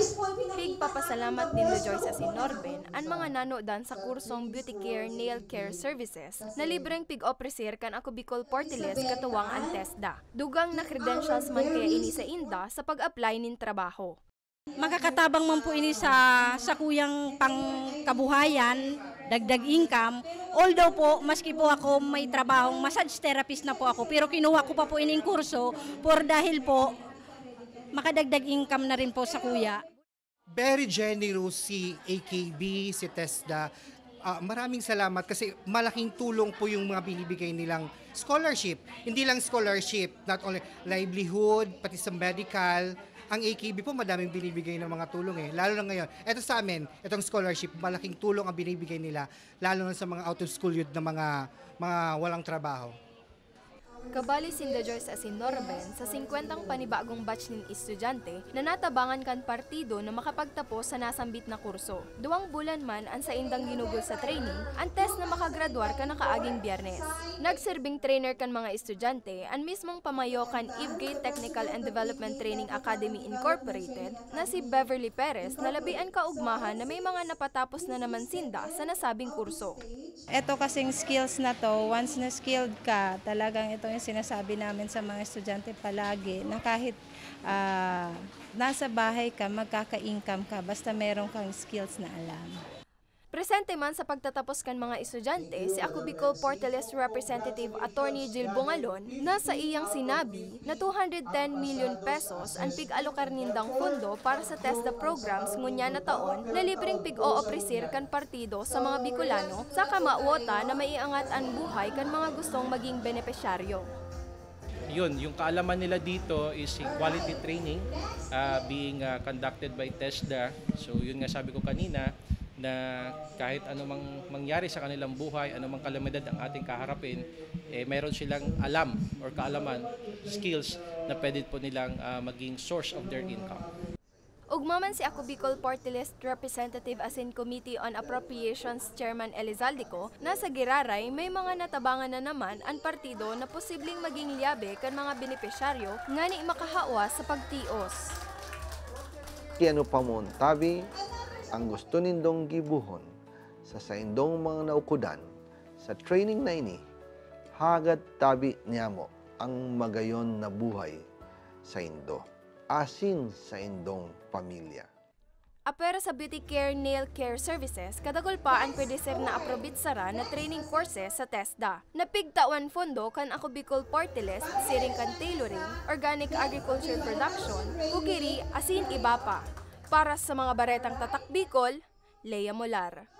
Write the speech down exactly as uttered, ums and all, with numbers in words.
Pigpapasalamat nindo Joyce asin Norben an mga nanodan sa kursong Beauty Care Nail Care Services na libreng pig-opresir kan Ako Bicol Forte List katuwang an TESDA. Dugang na credentials man kaya ini sainda sa pag-apply nin trabaho. Makakatabang man po ini sa sakuyang pangkabuhayan, dagdag income. Although po, maski po ako may trabahong massage therapist na po ako, pero kinuha ko pa po ining kurso por dahil po makadagdag income na rin po sakuya. Very generous si A K B, si TESDA. Ah, maraming salamat kasi malaking tulong po yung mga binibigay nilang scholarship. Hindi lang scholarship, not only livelihood, pati sa medical. Ang A K B po, madaming binibigay ng mga tulong eh. Lalo na ngayon. Ito sa amin, itong scholarship, malaking tulong ang binibigay nila. Lalo na sa mga out of school youth na mga, mga walang trabaho. Kabali sinda Joyce asin Norben sa singkwentang panibagong batch nin estudyante na natabangan kan partido na makapagtapos sa nasambit na kurso. Duwang bulan man an saindang ginugol sa training, antes na makagradwar kan nakaaging Biyernes. Nagserbing trainer kan mga estudyante an mismong pamayo kan Ibgay Technical and Development Training Academy Incorporated na si Beverly Perez na labi an kaugmahan na may mga napatapos na naman sinda sa nasabing kurso. Ito kasing skills na to, once na skilled ka, talagang ito yung sinasabi namin sa mga estudyante palagi, na kahit ah, nasa bahay ka, magkaka-income ka, basta meron kang skills na alam. Presente man sa pagtatapos kan mga estudyante si Ako Bicol Forte List Representative Attorney Jill Bongalon na sa iyang sinabi na two hundred ten million pesos an pig-alokar nindang pondo para sa TESDA programs ngunyan na taon na libreng pig-oopresir kan partido sa mga Bicolano sa kamawota na maiangat an buhay kan mga gustong maging benepisyaryo. Yun, yung kaalaman nila dito is si quality training uh, being uh, conducted by TESDA. So yun nga sabi ko kanina, na kahit anumang mangyari sa kanilang buhay, anumang kalamidad ang ating kaharapin, eh, mayroon silang alam or kaalaman, skills na pwede po nilang uh, maging source of their income. Ugma man si Ako Bicol Party List Representative asin Committee on Appropriations Chairman Elizalde Co na sa giraray may mga natabangan na naman an partido na posibleng maging liyabe kan mga benepisyaryo ngani makahawa sa pagtios. Kiano pa mo tabi ang gusto nindong gibuhon sa saindong mga naukodan sa training na ini, hagad tabi niamo ang magayon na buhay saindo asin saindong pamilya. Apwera sa Beauty Care Nail Care Services, kadagol pa an pwede ser na aprobitsara na training courses sa TESDA. Napigtawan fondo kan Ako Bicol Party List, siring kan tailoring, organic agriculture production, cookery, asin iba pa. Para sa mga baretang tatak Bicol, Lea Molar.